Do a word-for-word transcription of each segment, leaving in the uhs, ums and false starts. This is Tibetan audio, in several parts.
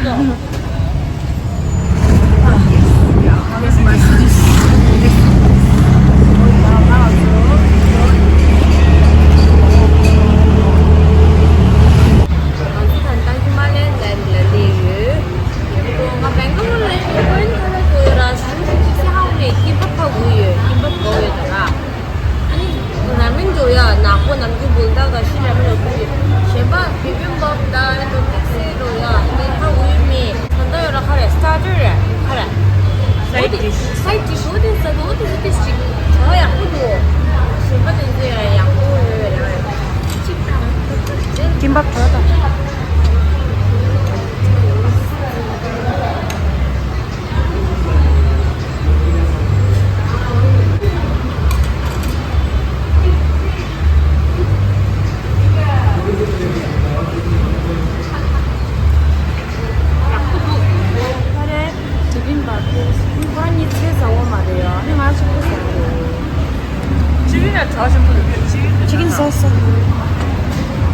ང་ཚོ་ད་ལྟ་ཧི་མ་ལ་ཡན་ལེན་ལ་སླེབས་ཡོད། ང་བེང་ལོར་ལ་ཡིན་ཁ་ལག་ཐོག་ཡོད་ར། ཤུ་ཤི་སི་ཧ་ནས་ཀིམ་པབ་ཕ་གུ་ཡོད། ཀིམ་པབ་གོ་ཡོད་ད་ར། ཨ་ནི་ར་མེན་འགྲོ་ཡ། ནག་པོ་ནམ་རྒྱུན་བུལ་ད་ག་ཤི་ར་མེན་འགྲོ་གི་ཡོད། གཞན་པ་བི་བི་བམ་པབ་ད་ཨ་ནི་དམིགས་བསལ་འགྲོ་ཡ། ནི་ཕ་གུ་ཡོད་མེད་ད་ལྟ་ཡོད་ར། ཁ་རེ་སི་ཊར་ཊར་རེད་ཁ་རེ། སའི་ཌི་ཌིཤ། སའི་ཌི་ཌིཤ་འོ་དེ་ཟ་གི་འོ་དེ་ཟ་དེ་ཅིག་བྱ་བ་ཡག་པོ་འདུག་གཞན་པ་དེ་ཚོ་ཡང་ཡག་པོ་ཡོད་རེད། ཀིམ་པབ་བྲོ་དང་། ཁ་རེ། དེ་རིང་བར་དུ་ཁོ་རང་གཉིས་ཚེ་ཟ་བོ་མ་རེད་ཡ། ཨ་ནི་ང་ཆུ་བོ་ཟ་རེད། ཅི་ཡིན་ན་གྲོགས་ཆེན་པོ་རེད། ཅི་ཡིན་ཅི་ཡིན་ཟ་ཟ།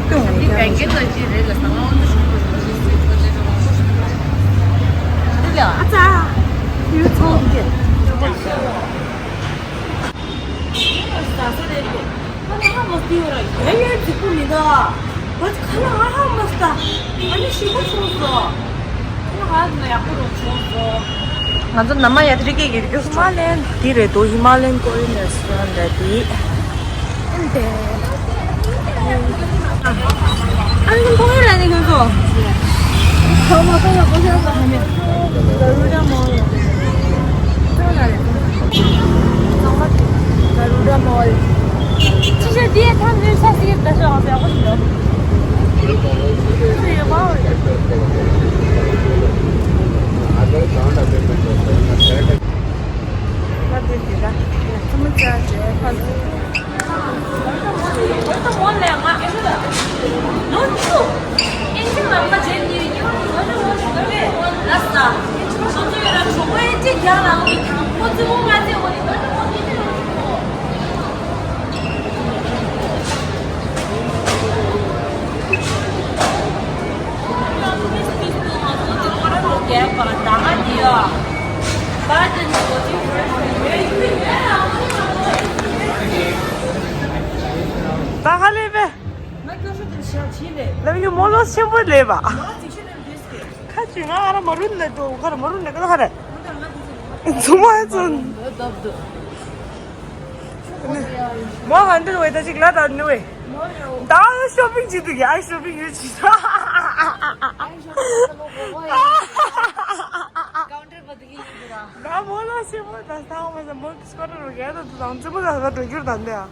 ཀྱོང་ངམ་འདི་བན་རྒན་ལ་ཅི་རེད་ལ་ཟ་ང་འོན་ཏུ་ཞུ་དགོས་ཟ་ཞིག་སུས་ཁྲོ་ཆེ་ཆོ་མང་པོ་ཞིག་རེད་ལ། ཨ་ཙ། ཡུལ་ཚོགས་འདི། ཟ་ས་རེད་དེ། ཁ་ལག་ཧ་མ་སྟེར་བ་ར་ཡ་ཡ་རྫིག་པོ་མི་འདུག་ཁ་ལག་ཧ་ཧ་མ་སྟེར། ཨ་ནི་ཞི་པོ་བྱུང་སོང་། ཁ་ལག་ཧ་ཡག་པོ་རུ་བྱུང་སོང་། ང་ཚོ་ན་མ་ཡ་ཏི་རི་ཀེ་གི་རྒྱུ་ཧི་མ་ལ་ཡན་འདི་རེད་འདུག་ཧི་མ་ལ་ཡན་ཀོ་རི་ཡན་རེ་སི་ཊོ་རན་ཊི་རེད་འདི། ཨིན་ཏེ། ཨ་ནི་ཕོ་ཡོད་ར་ནི་ཁོང་ཚོ། ཁོང་མ་ཁོང་ལ་ཁོང་ཚོ་ཧ་མེད། ག་རུ་ར་མོ་ལ། ག་རུ་ར་མོ་ལ། ཅི་ཞིག་དེ་ཐམས་ཅད་ས་སི་ད་ཤོག་ཨ་ཡག་པོ་ཞིག་འདུག་ད་ཧ་ལས་པས། ལབ་ཡོད་མོ་ལོ་ཆེན་པོ་ལས་པ། ཁ་ཅིག་ང་ཨ་ར་མ་རུན་ལས་འགྲོ་ག་ར་མ་རུན་ལས་ཀ་ཁ་ར། ཚུ་མ་ཚུན། མོ་ཧན་དུ་བའི་ད་ཅིག་ལ་ད་ནུ་བའི། ད་ཤོ་པིང་ཅི་འདུག་ཡ། ཤོ་པིང་ཡོད་ཅི། ད་མོ་ལ་ཤི་མོ་ད་ས་མ་ཟ་མོ་སྐོར་རོ་ག་ད་དུ་དང་ཙི་མོ་ད་ད་འགྲོ་རྒྱུར་ད་འདི་ཡ།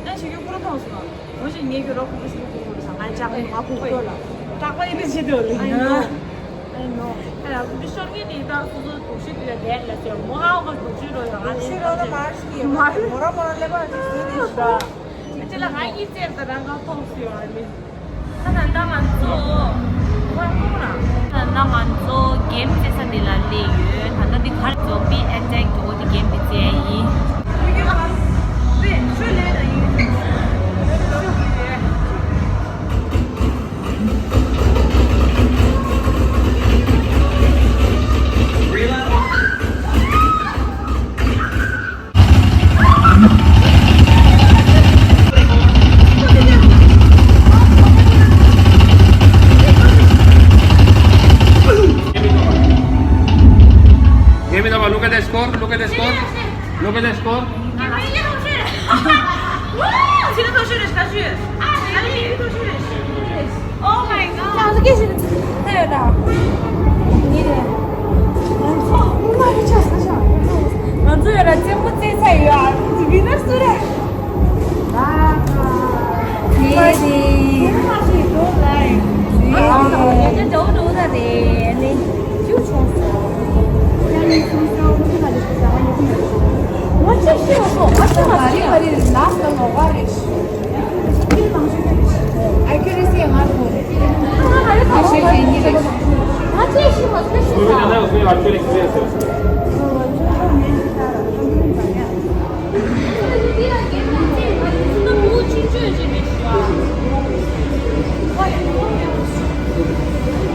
ཨ་ཞིག་ཡོད་ཁོ་རང་མཐོང་སོང་། ངོ་ཞིག་ངས་ཁྱོད་རོགས་ཁོ་ཞིག་ཁོ་རོགས་སང་ང་ཅག་ང་ཕུག་ཏོ་ལ། སྐྲག་པ་ཡིན་ན་ཞིག་འདོད་ལ་ཡིན། ཨ་ནོ། ཨ་ལ་ཁོ་ཤོར་ངེས་ནི་ད་སོ་སོ་དུག་ཤི་དེ་ལ་ལས་ལ་ཟེར་མོ་ཧ་གོ་དུག་ཤི་རོ་ཡོང་ང་ཤི་རོ་ལ་མར་ཤི་མར་མོ་ར་མོ་ར་ལེ་བ་ཅིག་ཤི་ནི་ཤི་ར། ཨ་ཅེ་ལ་ང་ཡིད་ཚེར་ད་རང་ག་ཐོང་སུ་ཡོང་ཨ་ནི། ད་ད་ང་ཚོ་ཁོང་ཁོང་ར། ད་ད་ང་ཚོ་གེམ་རྩེ་ས་དེ་ལ་སླེབས་ཡོད། ད་ད་འདི་གར་ཛོམ་བི་ཨེ་ཊེག་འགྲོ་གི་གེམ་དེ་རྩེ་ཡིན། Give me the ball. Look at the score. Look at the score. Look at the score. Oh my god. ང་ཚོ་ཡོད་ལ་རྩེད་མོ་རྩེ་ཚར་ཡོད་ཨ། ཝི་ནར་སུ་རེད། ཨ་ཁ། ཡེ་རེད། ཨ་ཁ། ཡེ་ཅག་འགྲོ་འགྲོ་ད་རེད་ནི། ཅིའུ་ཆུང་སོང་།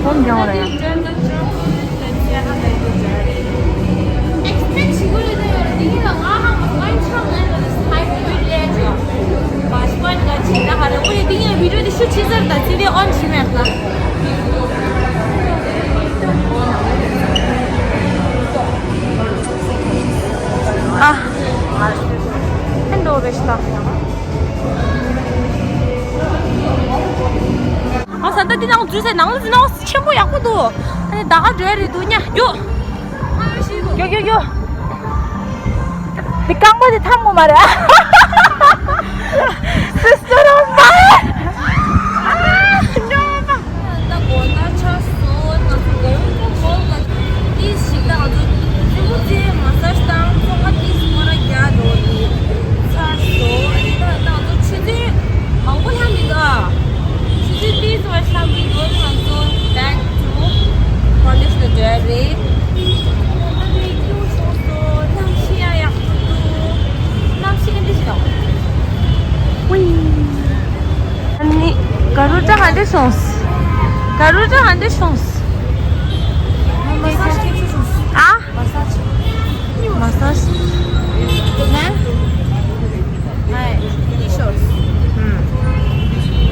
ཁོང་རྒྱང་རེད། ཨ། ཨེ་འགྲོ་རེད་ཤག་ཨ་ས་ད་འདི་ནང་འཛུལ་ཟེར། ནང་ལ་འཛུལ་ན་ཆེན་པོ་ཡག་པོ་འདུག་ཨ་ནི་ད་ག་འགྲོ་ཡ་རེད་འདུག་ཉ། རྒྱུག་རྒྱུག་རྒྱུག་རྒྱུག་འདི་རྐང་པ་འདི་འཐམ་དགོས་མ་རེད། Sister of mine. ད་དགོང་དག་ཆགས་སོང་། ང་ཚོ་ག་རུ་ཐོག་གོལ་ལ་ཏིས་ཞིག་ད་ང་ཚོ་ཙི་མོ་ཙེ་མ་སཱཇ་དང་ཚོང་ཁང་ཏིས་སྐོར་ར་རྒྱག་འགྲོ་ནི་ཚར་སོང་། ཨ་ནི་ད་ད་ང་ཚོ་ཆུ་ཚོད་མང་པོ་ལྷག་མི་འདུག་ཆུ་ཚོད་ཏིས་བར་ལྷག་མི་འདུག་ང་ཚོ་back to college ལ་འགྲོ་ཡ་རེད། ད་ནི་ཁྱུག་སོང་སོང་། གནམ་གཤིས་ཡང་ཡག་པོ་འདུག་གནམ་གཤིས་ཨེ་འདྲ་ཞིག་འདུག་ཨ་ནི་ག་རུ་ཏྲ་ཧ་འདྲ་སོང་། ག་རུ་ཏྲ་ཧ་འདྲ་སོང་། ཨ། མ་སཱཇ་ནས།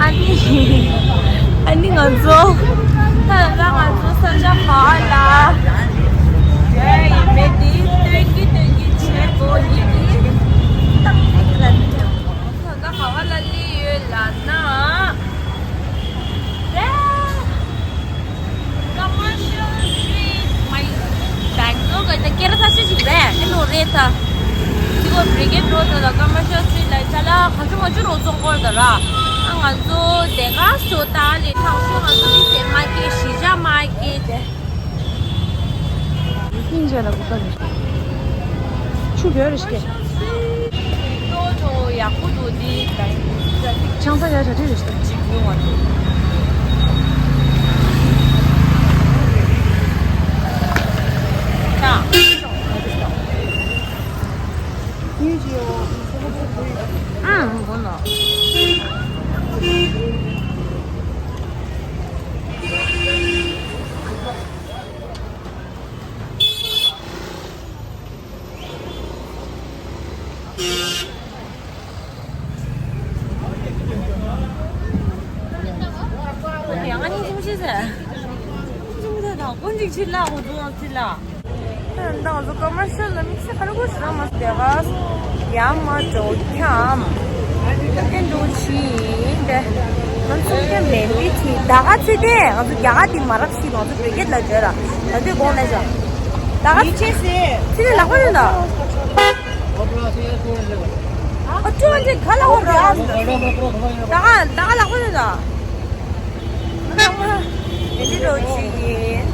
ཨ་ནི། ཨ་ནི་ང་ཚོ། ད་ལྟ་ང་ཚོ་ས་ཆ་ག་པ་ལ། ཡིན་མེད་དེ་སྟོན་གྱི་སྟོན་གྱི་བྱེད་དགོས་ཡིན་གྱི། ད་ལྟ་ག་པ་ལ་སླེབས་ཡོད་ལབ་ན། Commercial Street མ་ཡིན། Bangalore གི་ད་སྐད་གྲགས་ཆེ་ཞིག་རེད། ཨེ་ནོ་རེད་ད། དེ་གོ་Brigade Road ལ་Commercial Street ལ་ཅ་ལག་གང་བྱུང་མང་བྱུང་རོ་བཙོང་སྐོར་ད་ར། ཨ་ང་ཚོ་དེ་ག་སོ་ད་ལས་ཐང་ཤོ་ང་ཚོ་མི་སེར་མ་སྐད་གཞིས་ཆགས་མ་སྐད་དེ། སྙིང་རྗེ་ལ་གོ་སྐབས་རེད། ཆུ་བོད་རེ་ཞིག་སྟོད་ཚོ་ཡག་པོ་འདུག་འདི་ད་ཡིན། ཆང་ས་ཡ་ཞག་ཁྲིད་རེ་ཞིག་ཅིག་ཉུང་བ་འདུག་ད། ཨང་། དགོངས་ལ། ཡང་ཨ་ནི་གསུམ་བཞི་ཟེར། གསུམ་བཞི་ཟེར་དང་ཀུན་གཅིག་ཕྱིར་ལ་འོ་འདུག་ཕྱིར་ལ། ད་ང་ཚོ་ཀོ་མར་ཤལ་ལ་དམིགས་བསལ་ག་རེ་དགོས་ཟེར་ན་མ་ཟད་ཡ་མ་འགྲོ་འཁྱམ་ཨེ་འགྲོ་ཕྱིན་ཏེ། ང་ཚོ་ཀྱང་མེད་པའི་ཕྱིན་ད་ག་ཚེ་དེ་ང་ཚོ་རྒྱ་གར་དེ་མ་རག་ཕྱིན་ང་ཚོ་བོད་སྐད་ལ་བརྗོད་ལ་ད་དུས་དགོངས་ལས་བྱ། ད་ག་ཚེ་དེ་ལག་པ་ཡོད་ན། ཨ་ཅོ་འདི་ག་ལ་འོང་རེད་ཨ། ད་ག་ད་ག་ལག་པ་ཡོད་ན། ད་ག་མེད་འགྲོ་ཕྱིན།